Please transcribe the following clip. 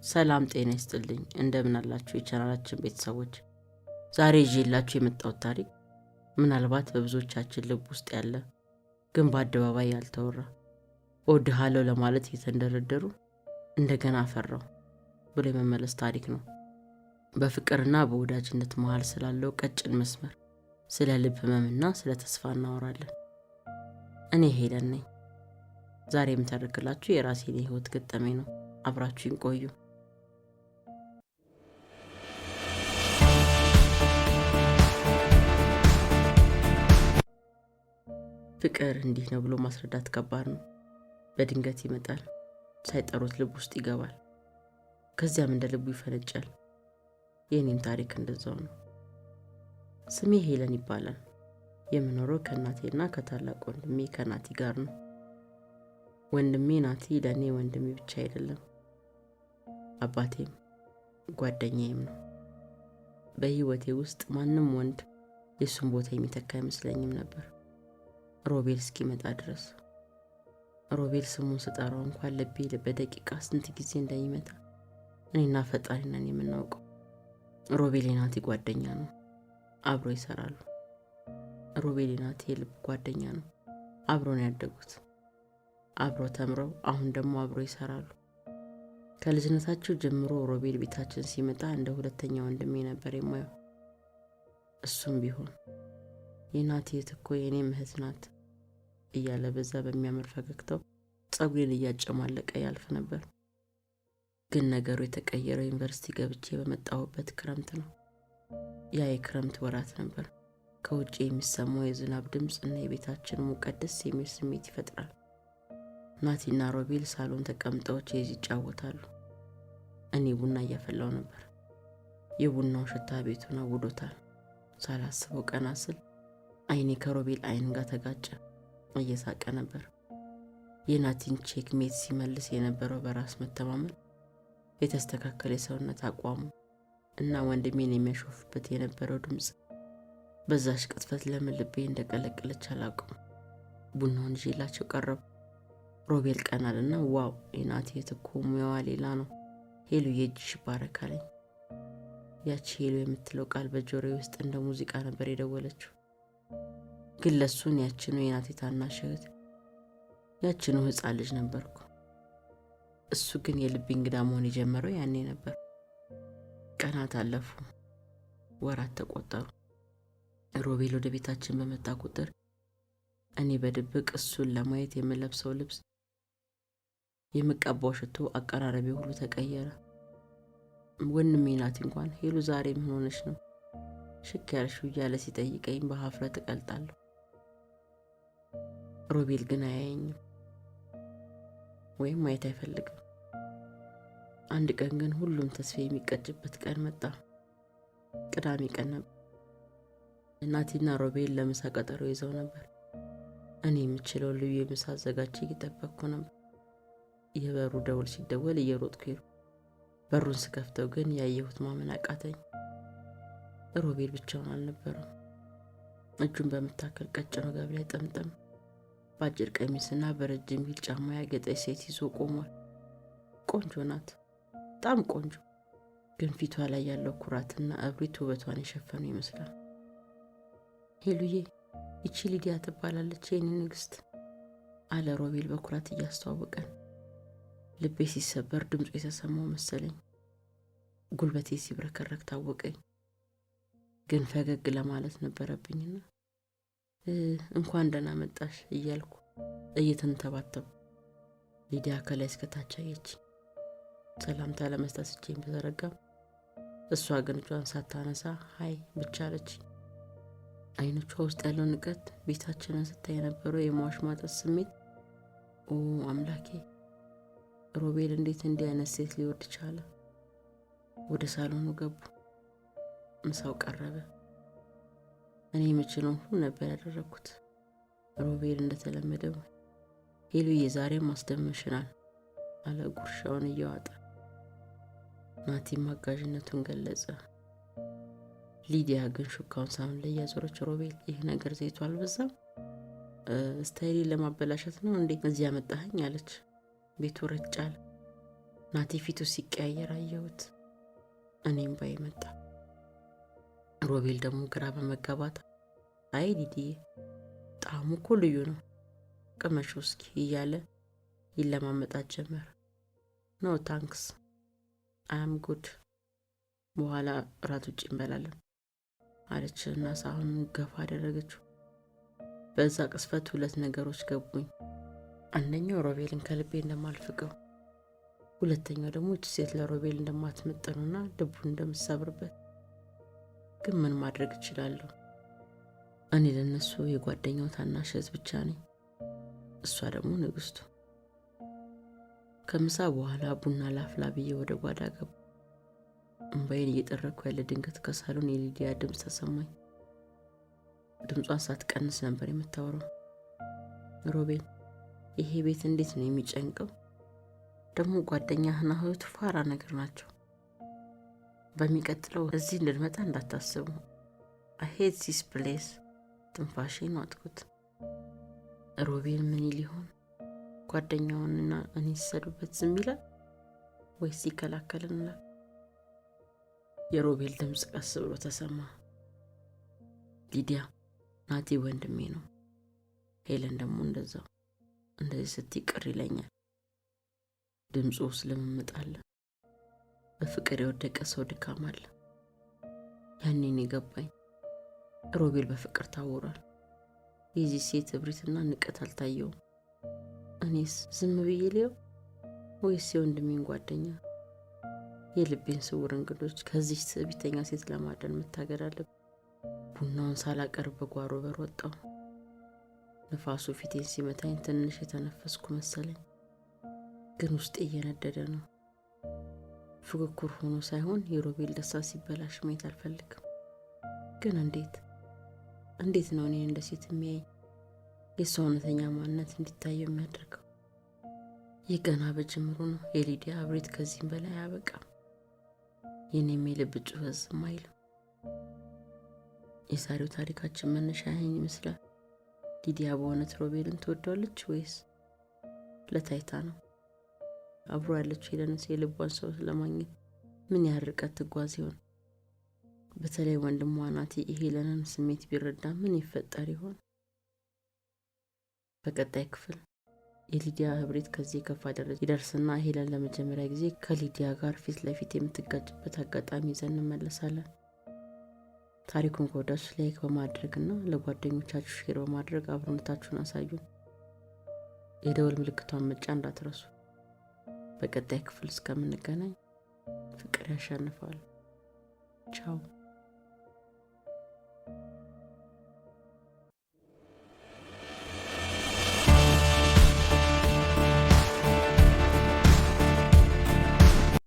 ሰላም ጤና ይስጥልኝ። እንደምን አላችሁ የቻናላችን ቤተሰቦች? ዛሬ ይዤላችሁ የመጣሁት ታሪክ ምናልባት በብዙዎቻችን ልብ ውስጥ ያለ ግን በአደባባይ ያልተወራ፣ እወድሃለሁ ለማለት የተንደረደሩ እንደገና አፈራው ብሎ የመመለስ ታሪክ ነው። በፍቅርና በወዳጅነት መሃል ስላለው ቀጭን መስመር፣ ስለ ልብ ህመምና ስለ ተስፋ እናወራለን። እኔ ሄለን ነኝ። ዛሬ የምተርክላችሁ የራሴን የህይወት ገጠመኝ ነው። አብራችሁኝ ቆዩ። ፍቅር እንዲህ ነው ብሎ ማስረዳት ከባድ ነው። በድንገት ይመጣል፣ ሳይጠሩት ልብ ውስጥ ይገባል። ከዚያም እንደ ልቡ ይፈነጫል። የእኔም ታሪክ እንደዛው ነው። ስሜ ሄለን ይባላል። የምኖረው ከእናቴና ከታላቅ ወንድሜ ከናቲ ጋር ነው። ወንድሜ ናቲ ለእኔ ወንድሜ ብቻ አይደለም፣ አባቴም ጓደኛዬም ነው። በህይወቴ ውስጥ ማንም ወንድ የእሱን ቦታ የሚተካ አይመስለኝም ነበር፣ ሮቤል እስኪመጣ ድረስ። ሮቤል ስሙን ስጠራው እንኳን ልቤ በደቂቃ ስንት ጊዜ እንደሚመታ እኔና ፈጣሪ ነን የምናውቀው። ሮቤል የናቲ ጓደኛ ነው። አብሮ ይሰራሉ። ሮቤል የናቲ የልብ ጓደኛ ነው። አብሮ ነው ያደጉት። አብሮ ተምረው አሁን ደግሞ አብሮ ይሰራሉ። ከልጅነታቸው ጀምሮ ሮቤል ቤታችን ሲመጣ እንደ ሁለተኛ ወንድሜ ነበር የማየው። እሱም ቢሆን የናቲ እህት እኮ የእኔም እህት ናት እያለ በዛ በሚያምር ፈገግታው ጸጉሬን እያጨማለቀ ያልፍ ነበር። ግን ነገሩ የተቀየረው ዩኒቨርሲቲ ገብቼ በመጣሁበት ክረምት ነው። ያ የክረምት ወራት ነበር። ከውጭ የሚሰማው የዝናብ ድምፅ እና የቤታችን ሙቀት ደስ የሚል ስሜት ይፈጥራል። ናቲና ሮቤል ሳሎን ተቀምጠው ቼዝ ይጫወታሉ። እኔ ቡና እያፈላው ነበር። የቡናው ሽታ ቤቱን አውዶታል። ሳላስበው ቀና ስል አይኔ ከሮቤል አይን ጋር ተጋጨ። እየሳቀ ነበር። የናቲን checkmate ሲመልስ የነበረው በራስ መተማመን፣ የተስተካከለ የሰውነት አቋሙ እና ወንድሜን የሚያሾፍበት የነበረው ድምፅ በዛሽ ቅጽበት ለምን ልቤ እንደቀለቀለች አላውቅም። ቡናውን ይዤላቸው ቀረቡ። ሮቤል ቀናልና wow፣ የናቲ እህት እኮ ሙያዋ ሌላ ነው፣ ሄሉ እጅሽ ይባረክ አለኝ። ያቺ ሄሉ የምትለው ቃል በጆሮዬ ውስጥ እንደ ሙዚቃ ነበር የደወለችው። ግን ለሱን ያችኑ የናቲ ታናሽ እህት፣ ያችኑ ሕፃን ልጅ ነበርኩ። እሱ ግን የልቤ እንግዳ መሆን የጀመረው ያኔ ነበር። ቀናት አለፉ፣ ወራት ተቆጠሩ። ሮቤል ወደ ቤታችን በመጣ ቁጥር እኔ በድብቅ እሱን ለማየት የምለብሰው ልብስ፣ የምቀባው ሽቶ፣ አቀራረቤ ሁሉ ተቀየረ። ወንድሜ ናቲ እንኳን ሄሉ ዛሬ ምን ሆነሽ ነው ሽክ ያልሽው እያለ ሲጠይቀኝ በሀፍረት እቀልጣለሁ። ሮቤል ግን አያየኝም ወይም ማየት አይፈልግም። አንድ ቀን ግን ሁሉም ተስፋ የሚቀጭበት ቀን መጣ። ቅዳሜ ቀን ነበር። ናቲና ሮቤል ለምሳ ቀጠሮ ይዘው ነበር። እኔ የምችለው ልዩ የምሳ አዘጋጅ እየጠበቅኩ ነበር። የበሩ ደውል ሲደወል እየሮጥኩ ሄድኩ። በሩን ስከፍተው ግን ያየሁት ማመን አቃተኝ። ሮቤል ብቻውን አልነበረም። እጁን በምታክል ቀጭን ወገብ ላይ ጠምጠም፣ በአጭር ቀሚስና በረጅም heel ጫማ ያጌጠች ሴት ይዞ ቆሟል። ቆንጆ ናት፣ በጣም ቆንጆ። ግን ፊቷ ላይ ያለው ኩራትና እብሪት ውበቷን የሸፈኑ ይመስላል። ሄሉዬ፣ ይቺ ሊዲያ ትባላለች የኔ ንግስት፣ አለ ሮቤል በኩራት እያስተዋወቀን። ልቤ ሲሰበር ድምፁ የተሰማው መሰለኝ። ጉልበቴ ሲብረከረክ ታወቀኝ። ግን ፈገግ ለማለት ነበረብኝና እንኳን ደህና መጣሽ እያልኩ እየተንተባተቡ ሊዲያ ከላይ እስከታች አየች። ሰላምታ ለመስጠት እጄን ብዘረጋም እሷ ግን እጇን ሳታነሳ hi ብቻ አለች። አይኖቿ ውስጥ ያለው ንቀት፣ ቤታችንን ስታይ የነበረው የማሽሟጠጥ ስሜት፣ ኦ አምላኬ፣ ሮቤል እንዴት እንዲህ አይነት ሴት ሊወድ ቻለ? ወደ ሳሎኑ ገቡ። ምሳው ቀረበ። እኔ የምችለውን ሁሉ ነበር ያደረግኩት። ሮቤል እንደተለመደው ሄሉዬ ዛሬም አስደምሽናል አለ ጉርሻውን እየዋጠ። ናቲም አጋዥነቱን ገለጸ። ሊዲያ ግን ሹካውን ሳህን ላይ እያዞረች ሮቤል፣ ይህ ነገር ዘይቱ አልበዛም? Style ኤን ለማበላሸት ነው እንዴ እዚህ ያመጣኸኝ? አለች። ቤቱ ረጭ አለ። ናቲ ፊቱ ሲቀያየር አየሁት። እኔም እምባዬ መጣ። ሮቤል ደግሞ ግራ በመጋባት "አይ ሊዲዬ፣ ጣዕሙ እኮ ልዩ ነው፣ ቅመሽው እስኪ" እያለ ይለማመጣት ጀመር። "No thanks, I'm good፣ በኋላ እራት ውጭ እንበላለን" አለች እና ሳህኑን ገፋ አደረገችው። በዛ ቅጽበት ሁለት ነገሮች ገቡኝ። አንደኛው ሮቤልን ከልቤ እንደማልፍቀው፣ ሁለተኛው ደግሞ እች ሴት ለሮቤል እንደማትመጥኑና ልቡን እንደምትሰብርበት። ግን ምን ማድረግ እችላለሁ? እኔ ለነሱ የጓደኛው ታናሽ እህት ብቻ ነኝ። እሷ ደግሞ ንግስቱ። ከምሳ በኋላ ቡና ላፍላ ብዬ ወደ ጓዳ ገባሁ። እምባዬን እየጠረኩ ያለ ድንገት ከሳሎን የሊዲያ ድምፅ ተሰማኝ። ድምጿን ሳትቀንስ ነበር የምታወራው። "ሮቤል፣ ይሄ ቤት እንዴት ነው የሚጨንቀው? ደግሞ ጓደኛህና እህቱ ፋራ ነገር ናቸው። በሚቀጥለው እዚህ እንድንመጣ እንዳታስቡ። I hate this place." ትንፋሼን ዋጥኩት። ሮቤል ምን ይል ይሆን? ጓደኛውንና እኔ ሲሰዱበት ዝም ይላል ወይስ ይከላከልናል? የሮቤል ድምፅ ቀስ ብሎ ተሰማ። "ሊዲያ፣ ናቲ ወንድሜ ነው። ሄለን ደግሞ እንደዛው። እንደዚህ ስትይ ቅር ይለኛል።" ድምፁ ውስጥ ልምምጥ አለ። በፍቅር የወደቀ ሰው ድካም አለ። ያኔን የገባኝ ሮቤል በፍቅር ታውሯል። የዚህ ሴት እብሪትና ንቀት አልታየውም። እኔስ ዝም ብዬ ልየው ወይስ የወንድሜን ጓደኛ፣ የልቤን ስውር እንግዶች ከዚች ትዕቢተኛ ሴት ለማዳን መታገል አለብኝ? ቡናውን ሳላቀርብ በጓሮ በር ወጣሁ። ንፋሱ ፊቴን ሲመታኝ ትንሽ የተነፈስኩ መሰለኝ፣ ግን ውስጤ እየነደደ ነው። ፉክክር ሆኖ ሳይሆን የሮቤል ደስታ ሲበላሽ ማየት አልፈልግም። ግን እንዴት እንዴት ነው እኔን እንደ ሴት የሚያይ፣ የእሷ እውነተኛ ማንነት እንዲታየው የሚያደርገው? ይህ ገና በጅምሩ ነው። የሊዲያ እብሪት ከዚህም በላይ አያበቃም። የኔም የልብ ጩኸት ዝም አይልም። የዛሬው ታሪካችን መነሻ ይህን ይመስላል። ሊዲያ በእውነት ሮቤልን ትወደዋለች ወይስ ለታይታ ነው? አብሮ ያለችው ሄለንስ የልቧን ሰው ለማግኘት ምን ያህል ርቀት ትጓዝ ይሆን? በተለይ ወንድሟ ናቲ የሄለንን ስሜት ቢረዳ ምን ይፈጠር ይሆን? በቀጣይ ክፍል የሊዲያ እብሪት ከዚህ የከፋ ደረጃ ይደርስና ሄለን ለመጀመሪያ ጊዜ ከሊዲያ ጋር ፊት ለፊት የምትጋጭበት አጋጣሚ ይዘን እንመለሳለን። ታሪኩን ከወዳችሁ like በማድረግና ለጓደኞቻችሁ share በማድረግ አብሮነታችሁን አሳዩን። የደወል ምልክቷን መጫን እንዳትረሱ። በቀጣይ ክፍል እስከምንገናኝ ፍቅር ያሸንፋል። ቻው።